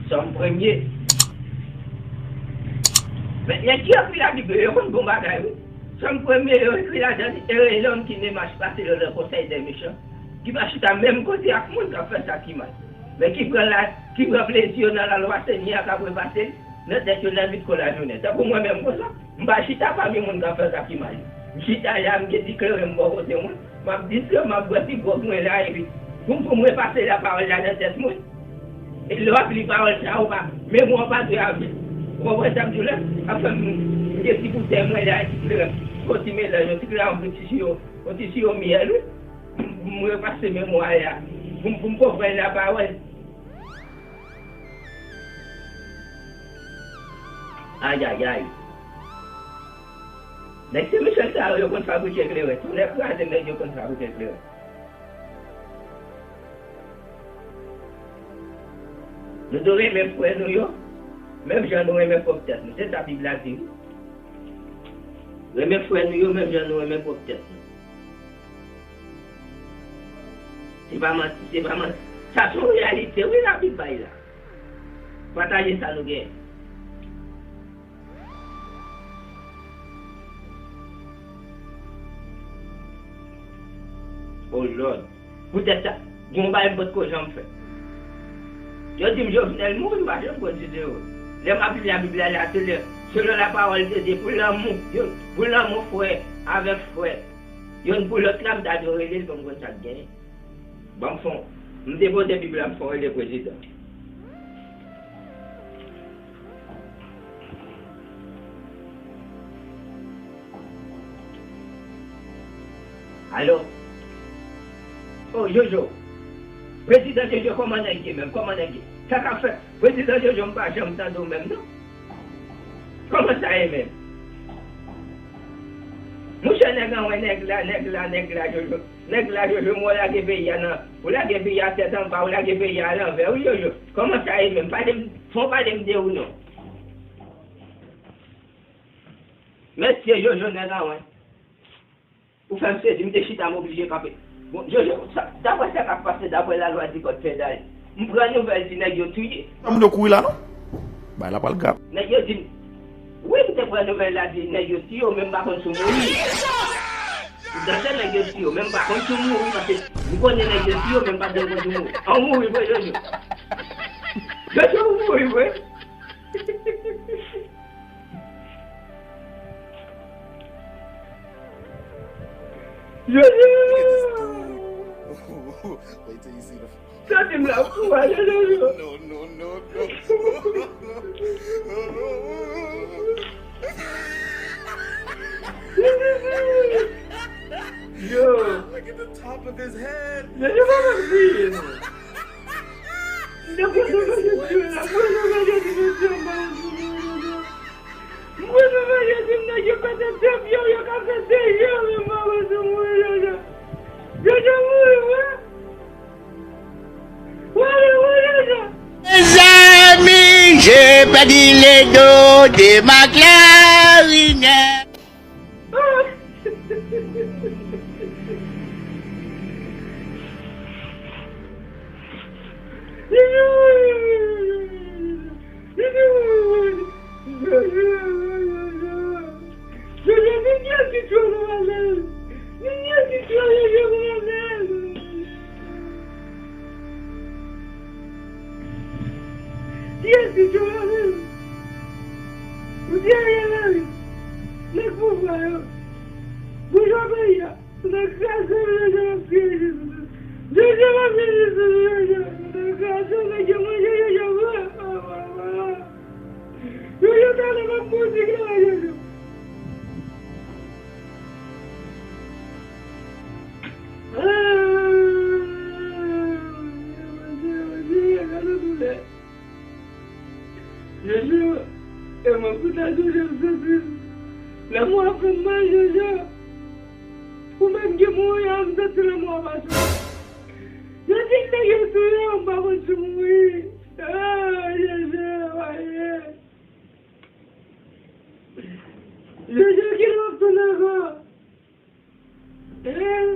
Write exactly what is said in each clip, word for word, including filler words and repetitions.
Sòm premye. Men nèg ki ekri Labib yo, yo konn bon bagay, wi. Sòm premye, yo ekri ladan li: Heureux l'homme qui ne marche pas selon le conseil des méchants, ki pa chita menm kote ak moun k ap fè sa ki mal, men ki pran la, ki pran plezi yo nan lalwa Senyè a k ap repase nan tèt yo nan nuit kon lajounen. Tankou mwen menm konsa, m pa chita pami moun k ap fè sa ki mal yo. M chita la, m gen ti kleren m bò kote mwen. M ap di sa, m ap bwè ti gwòg mwen la, epi pou m, pou m repase lapawòl la nan tèt mwen. E lè w ap li pawòl sa, ou pa, memwa w pa dwe avè l. Ou konprann sa m di w la? Anfen, m, m gen ti boutèy mwen la, ti kleren, yon ti melanj, yon ti kleren, yon ti siwo, yon ti siwo myèl, wi. M, m repase memwa a pou m, pou m konprann lapawòl. Ayayay. Nèg Sen Michèl sa yo, yo konn fabrike kleren. Tonnè kraze m, nèg yo konn fabrike kleren. Nou dwe renmen frè nou yo menm jan nou renmen pwòp tèt nou. Se sa Bib la di, wi. Renmen frè nou yo menm jan nou renmen pwòp tèt nou. Se pa manti, se pa manti. Sa se yon reyalite, wi, Labib bay la. Pataje sa nou gen. Oh Lord. Poutèt sa, gen yon bagay m potko janm fè. Yo di m Jovenel mouri, m pa janm konn site yo. Lè m ap li Labib la, la, se lè, selon lapawòl de Dye, pou lanmou, yo, pou lanmou frè avèk frè, youn pou lòt la, m ta dwe rele l pou m konn sa k genyen. Ban m fè yon, m depoze Bib la, m fè yon rele prezidan. Alo? Oh, Jojo. Prezidan Jojo, kòman nèg ye menm? Kòman nèg ye? Sa k ap fèt? Prezidan Jojo, m pa janm tande w menm, non. Kòman sa ye menm? Monchè, nèg an wè nèg la, nèg la, nèg la, Jojo. Nèg la, Jojo, men w lage peyi a nan, ou lage peyi a tèt anba, ou lage peyi a alanvè, wi, Jojo. Kòman sa ye menm? Pale m, fò w pale m de ou non. Mesye Jojo, nèg an wè. Ou fè m sezi, m te chita, m oblije kanpe. Bon, Jojo, sa, daprè sa k ap pase, daprè lalwa di kòd federal, m pran nouvèl di nèg yo touye. Sa moun yo kouri la, non? Bagay la pral grav. Nèg yo di m, wi, m te pran nouvèl la di nèg yo touye, men m pa konn si w mouri. M tande nèg yo touye, men m pa konn si w mouri, paske m konnen nèg yo touye, men m pa janm konn si w mouri. An, w mouri vre, Jojo? Jojo, w mouri vre? Jojo! Wait till you see the Sa di m la fou a, Jojo. No, no, no, no. Yo. Look at the top of his head. Jojo pa nan kriye. Mwen nou manje ti mesye anba yon sou mwen, Jojo. Mwen nou manje ti nèg yo pete de pye, yo ka fè de je, men mwen mwen sou mwen, Jojo. Jojo mouri, wi. Wi, wi, wi, Jojo. Mezanmi, je pèdi le do de ma Clarinette. Kiyès ki tchwe Ariel? Ou di Ariel Henry? Nèg pouvwa yo. Boujwa peyi a. Nèg kraze m, nèg yo ap kriye Jezi. Jezi ap kriye Jezi, Jezi. Nèg kraze, nèg yo manje Jezi vre. Jezi talè m ap mouri, Jezi. Ah, Jezi, Jezi, gade doulè. Jojo, e mwen kouta Jojo m santi l. Lanmou a fè m mal, Jojo. Ou menm ki mouri a, m santi lanmou a pase. Yo di m nèg yo touye w, m pa konn si w mouri. Ah, Jojo, aye. Jojo, kilè w ap tounen ankò? Eh?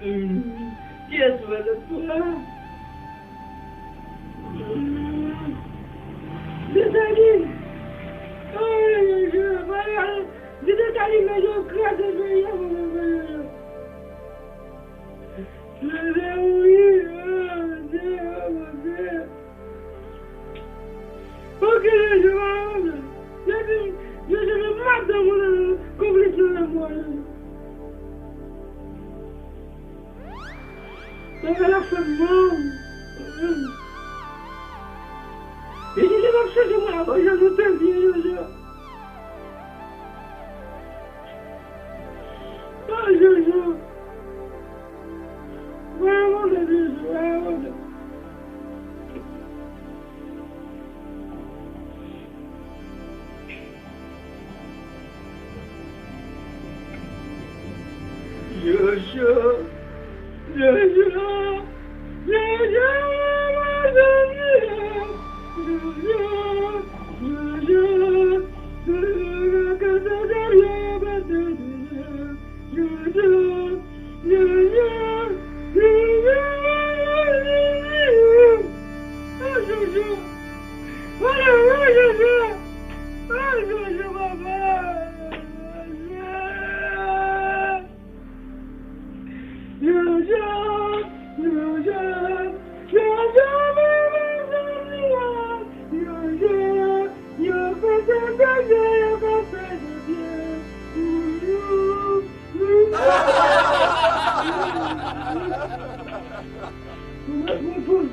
Kiyès ou wè lòt fwa? Desalin! Ay, ay, ay, ay, ay, di Desalin, men yo kraze peyi a, mwen, mwen, mwen, mwen. Mwen, mwen, wi, ah, Bondye, ah, Bondye. Ok, Jojo, ah, Bondye. Depi, Jojo, men madanm ou nan konplis nan lanmò, Jojo. Mwen fè la fè m mal. Jojo, m ap chèche mwen avan jan nou te vye, Jojo. Ah, Jojo. Mwen abandone, Jojo, mwen abandone. Jojo, Jojo, Jojo, Jojo, Jojo, Jojo, Jojo, Jojo, Jojo, Jojo, Jojo, Jojo, Jojo, ah, Jojo. Mwen la, wi, Jojo. Ah, Jojo, papa. Jojo. Jojo, Jojo, Jojo, mwen, mwen, mwen, mwen, Jojo, yo fè sa, Jojo, yo fè sa, Jojo. Jojo. Mwen, mwen, mwen.